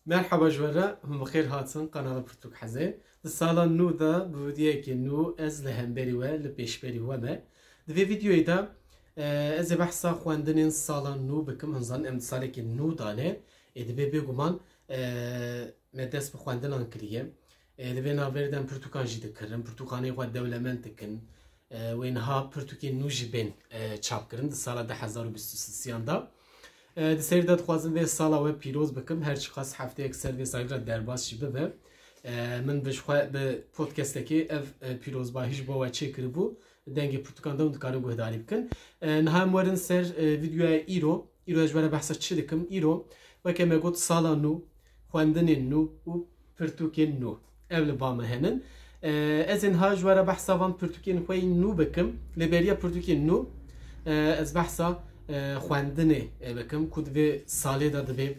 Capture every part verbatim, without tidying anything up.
Merhaba ji we re, hûn bi xêr hatin kanala Pirtûk Hezê. Di sala nû de bi vîdyoyekê nû ez li hemberî we, li pêşberî we me. Di vê vîdyoyê de, e, ez ê behsa xwendinên sala nû bikim. Hûn zanin em di salekê nû de ne. Ê, dibê bêguman, e, me dest bi xwendinan kiriye. E, di vê navberê de em pirtûkan jî dikirin, pirtûkxaneyê xwe dewlemend dikin. E, wê niha pirtûkên nû jî bên, e, çapkirin di sala du hezar û bîst û sisiyan de. E, di serî de dixwazim vê sala we pîroz bikim. Her çiqas hefteyek ser vê salî re derbas jî bibe, e, min bi ji xwe bi podcastekê ev, e, pîrozbahî ji bo we çêkiribû. Dengê pirtûkan de hûn dikarin guhdarî bikin. E, niha em werin ser, e, vîdyoya îro. Îro ez ji we re behsa çi dikim? Îro, weke me got, sala nû, xwendinên nû û pirtûkên nû. Ev li ba me henin. E, ez ê niha ji we re behsa van pirtûkên xwe yên nû bikim. Lê beriya pirtûkên nû, e, ez behsa, e, xwendinê, e, bikim ku di vê salê de dibê,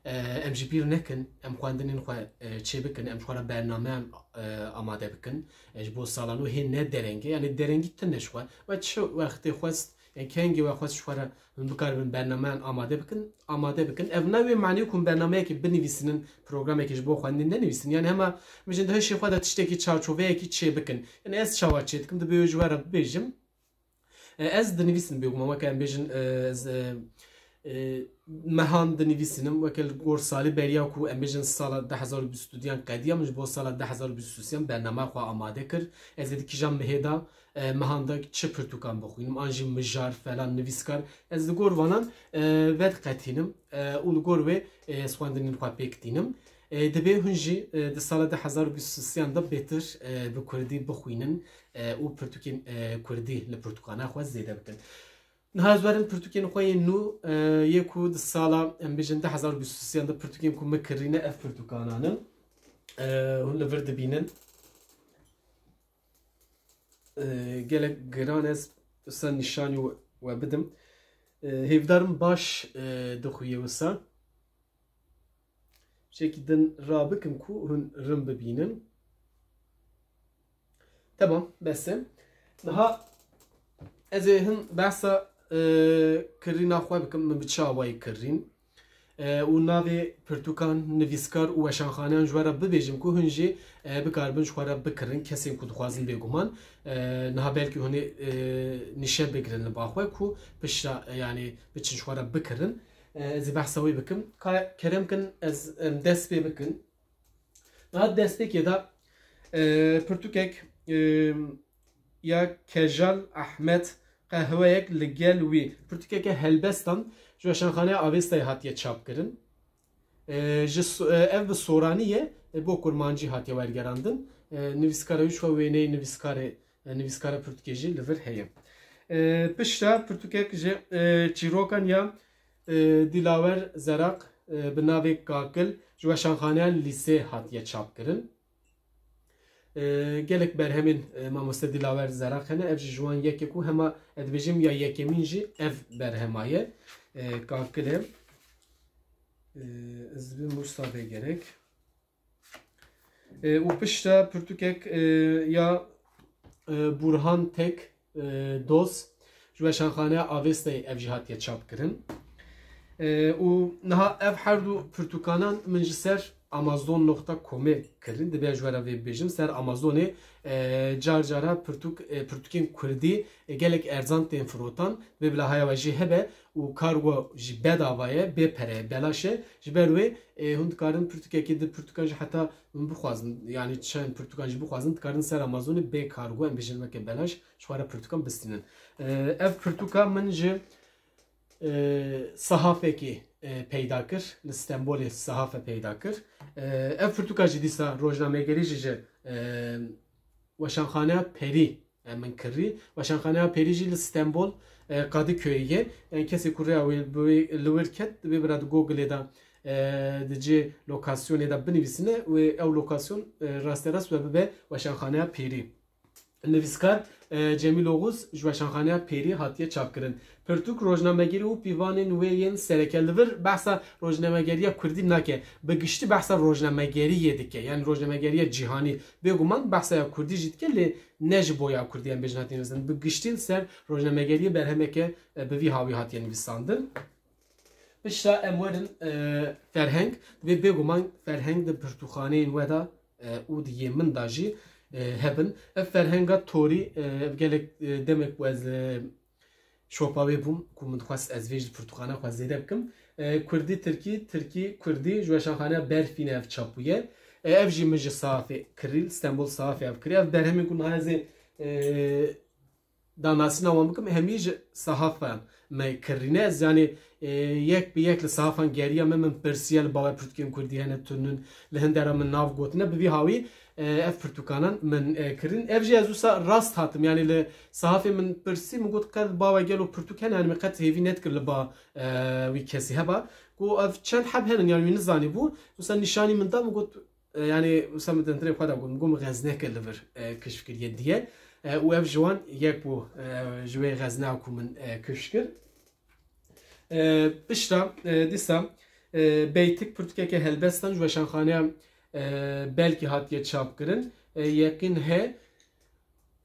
e, em ji bîr nekin, em xwendinên xwe, e, çêbikin, em ji xwe re bernameyan, e, amade bikin. E, ji bo sala nû hê ne derengê, yanî derengî tune ji xwe. We çi wextê xwest, yanî kengê we xwest ji xwe re hûn bikaribin bernameyan amade bikin, amade bikin. Ev ne wê manî ku hûn bernameyekê binivîsinin, programekê ji bo xwendinê nenivîsin. Yanî hema bijin di hişê xwe de tiştekî çarçoveyekî çê bikin. Yanî ez çawa çê dikim, dibê wê ji we re bibêjim. E, ez dinivîsim bêguman, weke em bêjin, e, ez, e, e, mehan dinivîsinim, weke li gor salî beriya ku em bêjin sala du hezar û bîst û duyan qediya min ji bo sala du hezar û bîst û sêyan bername xwe amade kir. Ez ê di kîjan mihê de, e, mehan de çi pirtûkan bixwînim, an jî mijar, falan, nivîskar. Ez li gor vanan, e, vediqetînim, e, û li gor wê, e, ez xwendinên xwe pêk tînim. E, dibê hûn jî, e, di sala du hezar û bîst û sêyan de bêtir, e, bi kurdî bixwînin, e, û pirtûkên, e, kurdî li pirtûkxana xwe zêde bikin. Niha ez werin pirtûkên xwe yên nû, e, yê ku di sala, em bêjin, du hezar û bîst û sêyan de pirtûkên ku min kirîne ev pirtûkanan in. E, hûn li vir dibînin. E, gelek giran ez wisa nîşanî we, we bidim. E, hêvdarim baş, e, dixuye wisa. Şekî din rabikim ku hûn rin bibînin. Temam, bes e. Niha ez ê hin behsa, e, kirîna xwe bikim, min bi çi awayî kirîn. E, û navê pirtûkan, nivîskar û weşanxaneyan ji we re bibêjim ku hûn jî, e, bikaribin ji xwe re bikirin, kesên ku dixwazin bêguman. E, niha belkî hûn ê, e, nîşe bigirin li ba xwe ku pişta, e, yanî biçin ji xwe re bikirin. E, ez ê behsa wê bikim. Ka kerem kin ez, em dest pê bikin. Niha destpêkê de, e, pirtûkek, e, ya Kejal Ahmet, Qehweyek li gel wî. Pirtûkeke helbestan ji Weşanxaneya Avestayê hatiye çapkirin. E, ji so-, e, ev bi soranî ye, e, bo kurmancî hatiye wergerandin. E, nivîskara wî ji xwe wêneyê nivîskarê, e, nivîskara pirtûkê jî li vir heye. E, piştre pirtûkek ji, e, çîrokan ya, e, Dilawer Zeraq, e, bi navê Kakil ji Weşanxaneya Lîsê hatiye çapkirin. E, gelek berhemên, e, mamoste Dilawer Zeraq hene. Ev jî ji wan yek e ku hema, e, dibêjim ya yekemîn jî ev berhema ye. E, Kakil e. E, ez dibim wisa vê gerek. E, û piştre pirtûkek, e, ya, e, Burhan Tek, e, Doz, ji Weşanxaneya Avestayê ev jî hatiye çapkirin. E, û niha ev her du pirtûkanan min ji ser amazon nokta comê kirin. Dibe ji we re vê bibêjim. Ser Amazonê, e, car cara pirtûk, e, pirtûkên kurdî, e, gelek erzan tên firotan. Vê bila haya we jî hebe û kargo jî bedava ye, bê pere ye, belaş e. Ji ber wê, e, hûn dikarin pirtûkekê, di pirtûkan jî heta hûn bixwazin, yanî çend pirtûkan jî bixwazin, dikarin ser Amazonê bê kargo, em bêjin weke belaş, ji xwe re pirtûkan bistînin. E, ev pirtûka min ji, e, sehafekê, e, peyda kir, li Stenbolê sehafe peyda kir. E, ev pirtûka jî dîsa rojnamegerî jî ji, e, Weşanxaneya Perî, e, min kirî. Weşanxaneya Perî jî li Stenbol, e, Kadıköy'ê ye. Yanî kesê ku rêya wê bi wê li wir ket, wê bira di Google'ê de, e, di cê lokasyonê de binivîsine, wê ew lokasyon, e, rasterast we bibe Weşanxaneya Perî. Nivîskar, e, Cemîl Oğuz ji Weşanxaneya Perî hatiye çapkirin. Pirtûk, rojnamegerî û pîvanên wê yên sereke li vir behsa rojnamegeriya kurdî nake. Bi giştî behsa rojnamegeriyê dike. Yanî rojnamegeriya cîhanî. Bêguman behsa ya kurdî jî dike, lê ne ji bo ya kurdî em bêjin hatiye nivîsandin. Bi giştî li ser rojnamegeriyê berhemeke, e, bi vî hawî hatiye nivîsandin. Pişta em werin, e, ferheng. Divê bêguman ferheng di pirtûkxaneyên we de, e, û di yê min de jî, e, hebin. Ev ferhenga torî, e, ev gelek, e, demek bû ez, e, şopa wê bûm, ku min dixwest ez vê ji pirtûkxana xwe zêde bikim. E, kurdî, tirkî, tirkî, kurdî, ji weşanxaneya Berfîne ev çap bûye. E, ev jî min ji Sahafê kirî, li Stenbol Sahafê ev kirî. Ev berhemên ku niha ez ê, e, danasîna wan bikim, hemî ji Sahafan me kirîne. Ez, yanî, e, yek bi yek li Sahafan geriya me, min pirsiye li ba we pirtûkên kurdî hene tune, li hindera min nav gotine, bi vî hawî, e, ev pirtûkanan min, e, kirin. Ev jî ez wisa rast hatim, yanî li Sahafê min pirsî, min got, qet ba we gelo pirtûk hene, yanî min qet hêvî nedikir li ba, e, wî kesî heba. Ku ev çend heb henin, yanî wî nizanî bû. Wisa nîşanî min da, min got, e, yanî wisa min di hundirê xwe de got, min got, min xezineke li vir, e, kişf kiriye diye. E, û ev ji wan yek bû, e, ji wê xezina ku min, e, kişf kir. E, pişta, e, dîsa, e, Beytik pirtûkeke helbestan ji weşanxaneya, e, Belkî hatiye çapkirin. E, yekin he,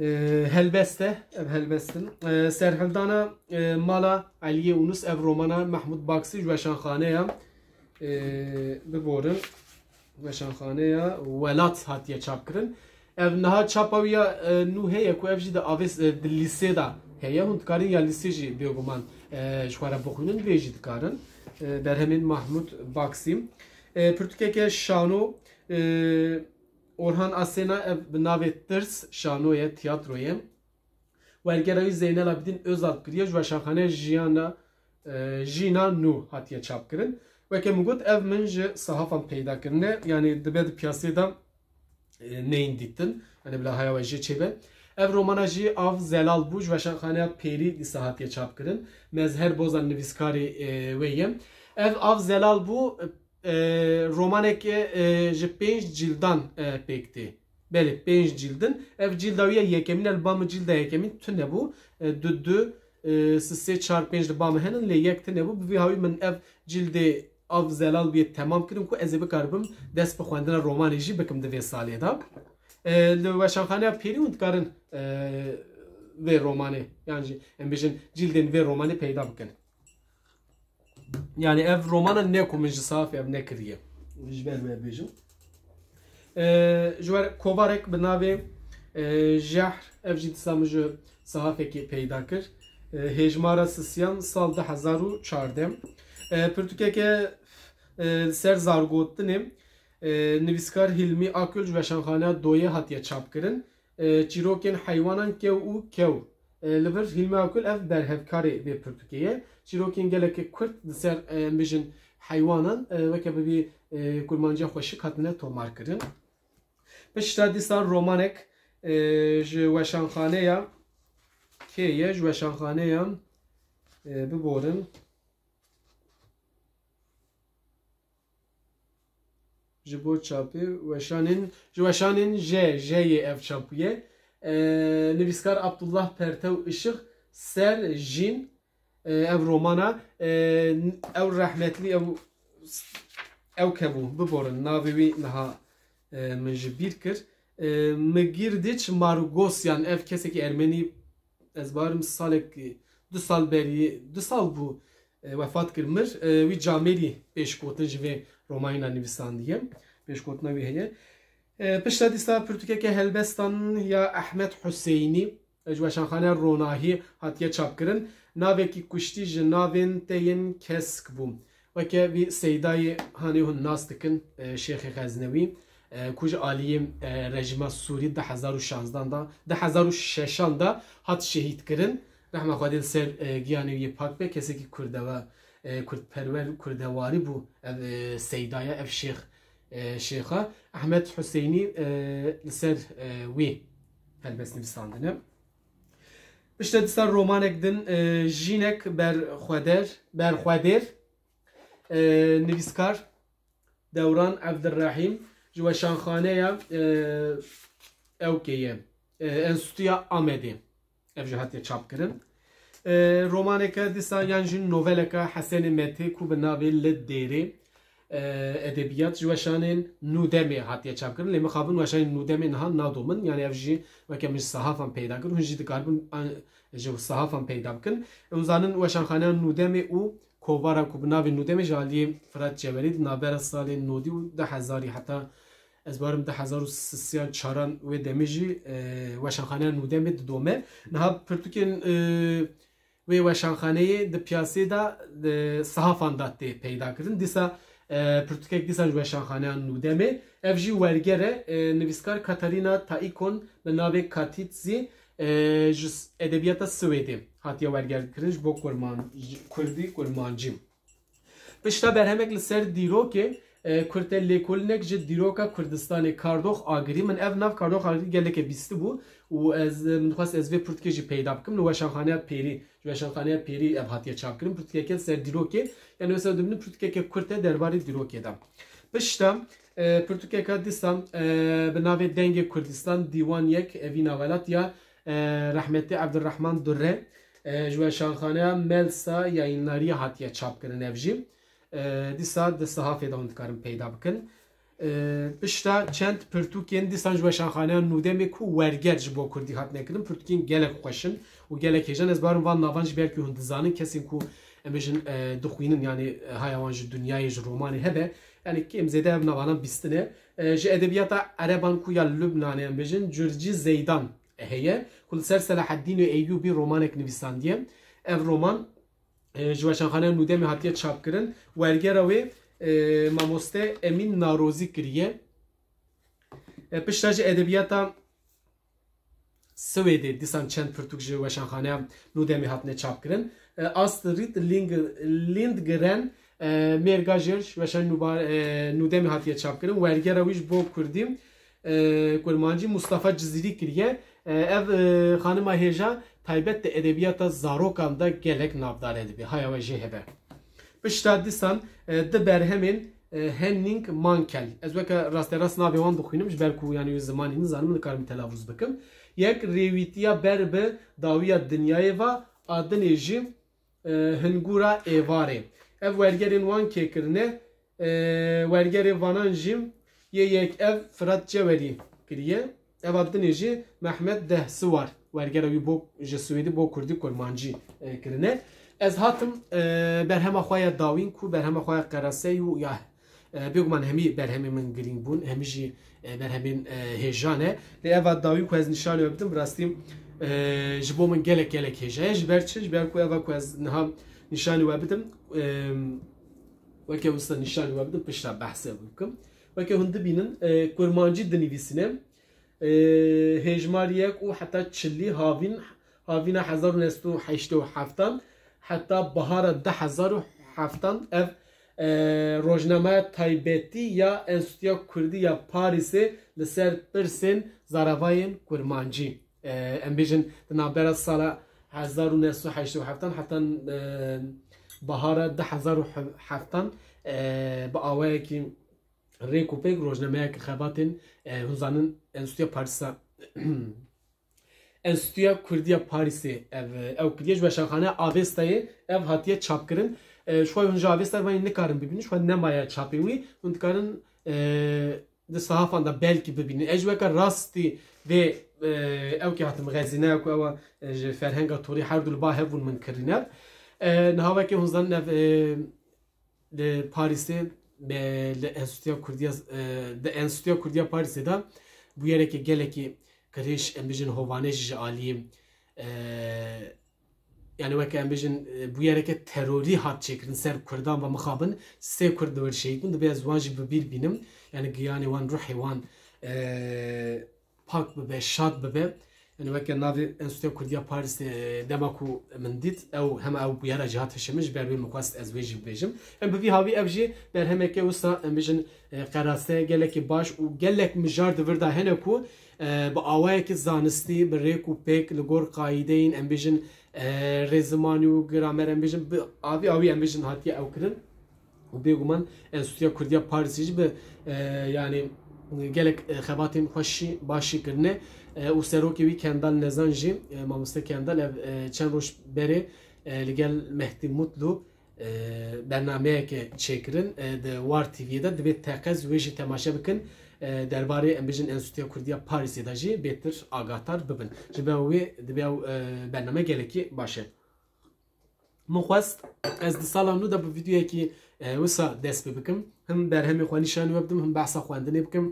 e, helbest e, ev helbest in. E, Serhildana, e, Mala Eliyê Unus, ev romana Mehmûd Baksî ji weşanxaneya, e, biborin, weşanxaneya Welat hatiye çapkirin. Ev niha çapa wî ya, e, nû heye ku ev jî di avê, e, di lîsê de heye. Hûn dikarin ya lîsê jî bêguman, e, ji xwe re bixwînin, vê jî dikarin. E, berhemên Mahmûd Baksî. E, pirtûkeke şano, e, Orhan Asena, ev bi navê Tirs şano ye, tiyatro ye. Wergera wî Zeynel Abidin Özalp kiriye, ji weşanxaneya Jiyana, e, Jîna Nû hatiye çapkirin. Weke min got, ev min ji Sahafan peyda kirine, yanî dibe di piyasê de, e, neyên dîtin, yanî bila haya we jê çêbe. Ev romana jî Av Zelal bû, ji weşanxaneya Pêrî dîsa hatiye çapkirin. Mezher Bozan nivîskarê, e, wê ye. Ev Av Zelal bû, e, romaneke, e, ji pênc cîldan, e, pêk tê. Belê, pênc cîldin. Ev cîlda wî ya yekemîn e, li ba min cîlda yekemîn tune bû. E, du, du, e, sê, sê, çar, pênc li ba min henin, lê yek tune bû. Bi vî hawî min ev cîldê Av Zelal bûye temam kirin ku ez ê bikaribim dest bi xwendina romanê jî bikim di vê salê de. E, li weşanxaneya Pêrî hûn dikarin, e, vê romanê, yan jî em bêjin cîldên vê romanê peyda bikin. Yanî ev romana ne ku min ji Sahafê ev nekiriye. Ji ber wê bêjim. E, ji wer kovarek bi navê, e, Jehr, ev jî dîsa min ji Sahafekê peyda kir. E, Hêjmara Sisiyan, sal du hezar û çardeh. E, pirtûkeke, e, ser zargotinê, e, nivîskar Hilmî Akgül ji weşanxaneya Doyê hatiye çapkirin. E, çîrokên heywanan kew û kew. E, li vir Hilmi Akgül ev berhevkarê vê pirtûkê ye. Çîrokên gelekî kurt li ser, e, em bêjin heywanan, e, weke bi vî, e, kurmanciya xweşik hatine tomarkirin. Pişta dîsa romanek, e, ji weşanxaneya kê ye? Ji weşanxaneya, e, biborin. Ji bo çapê weşanên, ji weşanên J, J yê ev çap bûye. E, nivîskar Abdullah Pertew Işık, Ser Jîn, e, ev romana, e, ew rehmetlî, ew, ew kebû, biborin, navê wî niha, e, min ji bîr kir. E, Migirdiç Margosyan, ev kesekî ermenî, ez barim salek, du sal berî, du sal bû, e, wefat kir, mir. E, wî camêrî pêşgotin ji vê romanîna nivîsandiye. Pêşgotina wî heye. E, pişta dîsa pirtûkeke helbestan ya Ehmed Huseynî, e, ji weşanxaneya Ronahî hatiye çapkirin. Navekî kuştî ji navên te yên kesk bû. Weke vî Seydayê hanê hûn nas dikin, e, Şêxê Xeznewî, e, ku ji aliyê, e, rejîma Sûrî di hezar û şazdan de, di hezar û şeşan de hat şehîd kirin. Rehma Xwedê li ser, e, giyanê wî yê pak be, kesekî kurdewa-, e, kurdperwer, kurdewarî bû ev, e, Seydaya, ev şêx, e, şêxa. Ehmed Huseynî, e, li ser, e, wî helbest nivîsandine. Pişte dîsa romanek din, e, Jînek Berxweder, Berxwedêr, e, nivîskar Dewran Evdirrehîm ji weşanxaneya, e, ewkê ye, e, Enstîtuya Amedê. Ev jî hatiye çapkirin. E, romaneke dîsa yan jî noveleka Hesenê Metê ku bi navê Li Dêrê, e, Edebiyat ji weşanên Nûdemê hatiye çapkirin. Lê mixabin weşanên Nûdemê niha nadomin. Yanî ev jî weke min ji sahafan peyda kir. Hûn jî dikaribin, an, ji sahafan peyda bikin. Hûn zanin weşanxaneya Nûdemê û kovara ku bi navê Nûdemê ji aliyê Firat Cewerî di navbera salên nodî û du hezarî heta ez barim du hezar û sisiyan çaran wê demê jî, e, weşanxaneya Nûdemê didome. Niha pirtûkên, e, wê weşanxaneyê di piyasê de, di sihafan de tê peyda kirin. Dîsa, e, pirtûkek dîsa ji weşanxaneya Nûdemê. Ev jî werger e, e, nivîskar Katarina Taikon bi navê Katît zî, e, ji s-, edebiyata Swêdê hatiye wergerkirin ji bo kurman-, kurdî, kurmancî. Pişta berhemek li ser dîrokê, e, kurte lêkolînek ji dîroka Kurdistanê Kardox Agirî. Min ev nav Kardox Agirî gelekê bîstibû û ez, min dixwest ez vê pirtûkê jî peyda bikim. Li weşanxaneya Pêrî, ji weşanxaneya Pêrî ev hatiye çapkirin. Pirtûkeke li ser dîrokê, yani mesela dibînin pirtûkeke kurt e derbarê dîrokê de. Pişta, e, pirtûkeka dîsa, e, bi navê Dengê Kurdistan Dîwan yek, evîna welat ya, e, rehmetî Evdirrehman Durre, e, ji weşanxaneya Melsa Yayınları hatiye çapkirin ev jî. E, dîsa di sihafê de hûn dikarin peyda bikin. E, pişta çend pirtûkên dîsan ji weşanxaneya Nûdemê ku werger ji bo kurdî hatine kirin, pirtûkên gelek xweş in û gelek hêjan. Ez barim van navan jî belkî hûn dizanin, kesên ku em bêjin, e, dixwînin, yani, e, haya wan ji dinyayê, ji romanê hebe, yani kêm zêde ev navanan bîstine. E, ji edebiyata ereban ku ya Lubnanê em bêjin, Curcî Zeydan heye, ku li ser Selaheddînê Eyyûbî romanek nivîsandiye. Ev roman, e, ji weşanxaneya Nûdemê hatiye çapkirin. Wergera wê, e, mamoste Emîn Narozî kiriye. E, pişta ji edebiyata Swêdê dîsan çend pirtûk ji weşanxaneya Nûdemê hatine çapkirin. E, Astrid Ling-, Lindgren, e, Mêrga Jêr ji weşan-, nûba-, e, Nûdemê hatiye çapkirin. Wergera wî ji bo kurdî, e, kurmancî Mustafa Cizîrî kiriye. E, ev, e, xanima hêja taybet di edebiyata zarokan de gelek navdar e, dibe haya we jê hebe. Pişta dîsan, e, di berhemên, e, Henning Mankell. Ez weke rasterast navê wan dixwînim, ji ber ku, yani, wê zimanî nizanim, nikarim telafuz bikim. Yek rêwîtiya ber bi dawiya dinyayê va, a dinê jî, e, hingûra êvarê. Ev wergerên wan kê kirine, e, wergerê vanan jî yê yek ev Firat Cewerî kiriye. Eva dinê jî Mehmet Dehsiwar wergera wî bo, ji Swêdî bo kurdî kurmancî, e, kirine. Ez hatim, e, berhema xwe ya dawîn ku berhema xwe ya qereseyî û ya, e, bêguman hemî berhemên min girîng bûn, hemî jî, e, berhemên, e, hêjan e. Lê eva dawîn ku ez nîşanî we bidim, bi rastî, e, ji bo min gelek gelek hêja ye. Ji ber çi? Ji ber ku eva ku ez niha nîşanî we bidim, e, weke wisa nîşanî we bidim, pişta behsê bikim. Weke hûn dibînin, e, kurmancî dinivîsîne. E, hêjmar yek û heta çilî havîn, havîna hezar û neh sed û heştê û heftan heta bahara du hezar û heftan ev, e, rojnameya taybetî ya Enstîtuya Kurdî ya Parîsê li ser pirsên zaravayên kurmancî. E, em bêjin di navbera sala hezar û neh sed û heştê û heftan heta, e, bahara du hezar û heftan, e, bi awayekî rêk û pêk rojnameyeke xebatên, e, hûn zanin Enstîtuya Parîsa, Enstîtuya Kurdî ya Parîsê ev, ew kiriye, ji Weşanxaneya Avêstayê ev hatiye çapkirin. E, ji xwe hûn ji Avêsta re nikarin bibînin, ji xwe nemaye çapê wî, hûn dikarin, e, di sihafan de belkî bibînin. Ez ji weke rastî vê, e, ew kê hatim xezîneya ku ew, e, ji ferhenga torî her du li ba hev bûn min kirîne. E, niha weke hûn zanin ev, e, li Parîsê, e, li Enstîtuya Kurdiya, e, di Enstîtuya Kurdiya Parîsê de bûyereke gelekî qirêj, em bijin hovane jî ji aliyê, e, yani weke em bijin, e, bûyereke terorî hat çêkirin ser Kurdan ve mixabin sê Kurd li wir şehîd bûn. Dibe ez wan jî bi bîr bînim. Yani giyanê wan, ruhê wan, e, pak bibe, şad bibe. Yani weke navê Enstîtuya Kurdiya Parîsê, e, dema ku min dît, ew hema ew bûyera jî hat hişê min, ji ber wê min xwest ez wê jî bibêjim. Em bi vî havî ev jî berhemeke wisa, em bijin, e, qerase gelekî baş û gelek mijar di vir de hene ku, e, bi awayekî zanistî, bi rêk û pêk, li gor qayîdeyên, em bijin, e, rêzimanî û gramer, em bijin, bi avî awî, em bijin, hatiye ew kirin. Û bêguman Enstîtuya Kurdiya Parîsê jî bi, e, yani gelek, e, xebatên xweş jî, baş jî kirine. E, û serokê wî Kendal Nezan jî, e, mamoste Kendal ev, e, çend roj berê, e, li gel Mehdî Mutlu, e, bernameyeke çêkirin, e, di War T V'yê de, divê teqez wê jî temaşe bikin. E, derbarê em bijin Enstîtuya Kurdiya Parîsê de jî bêtir agahdar bibin. Ji ber wê dibe ew, e, bername gelekî baş e. Min xwest ez di sala nû de bi vîdeoyekî, e, wisa dest pê bikim. Him berhemê xwe nîşanî we bidim, him behsa xwendinê bikim.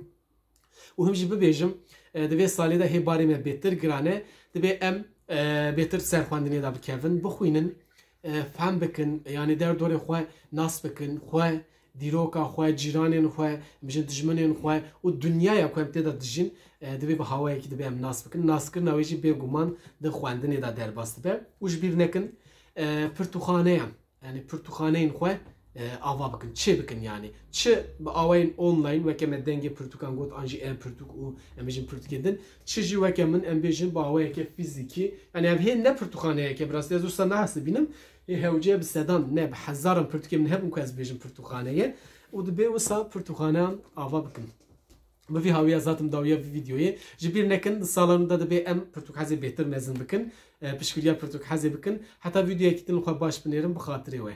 Û him jî bibêjim, e, di vê salê de hê barê me bêtir giran e. Dibê em, e, bêtir ser xwendinê de bikevin, bixwînin, e, fehm bikin, yanî derdorê xwe nas bikin, xwe, dîroka xwe, cîranên xwe, em bijin dijminên xwe û dinyaya ku em tê de dijîn, e, divê bi hawayekî dibê em nas bikin. Naskirina wê jî bêguman di xwendinê de derbas dibe. Û ji bîr nekin, e, pirtûxaneyan, yanî pirtûxaneyên xwe, e, ava bikin, çê bikin yanî. Çi bi awayên online, weke me dengê pirtûkan got, an jî e-pirtûk û em bijin pirtûkên din, çi jî weke min em bêjin bi awayeke fîzîkî. Yanî ev hê ne pirtûxaneyeke, bi rastî ez wisa nehesibînim. Ê hewce bi sedan, ne, bi hezaran pirtûkê min hebin ku ez bêjim pirtûxane ye. Û dibê wisa pirtûxaneyan ava bikin. Bi vî hawî ez hatim dawiya vî vîdeoyê. Ji bîr nekin, di sala nû de dibê em pirtûkhezê bêtir mezin bikin. E, piştgiriya pirtûkhezê bikin. Heta vîdeoyekî din li xwe baş binêrin, bi xatirê we.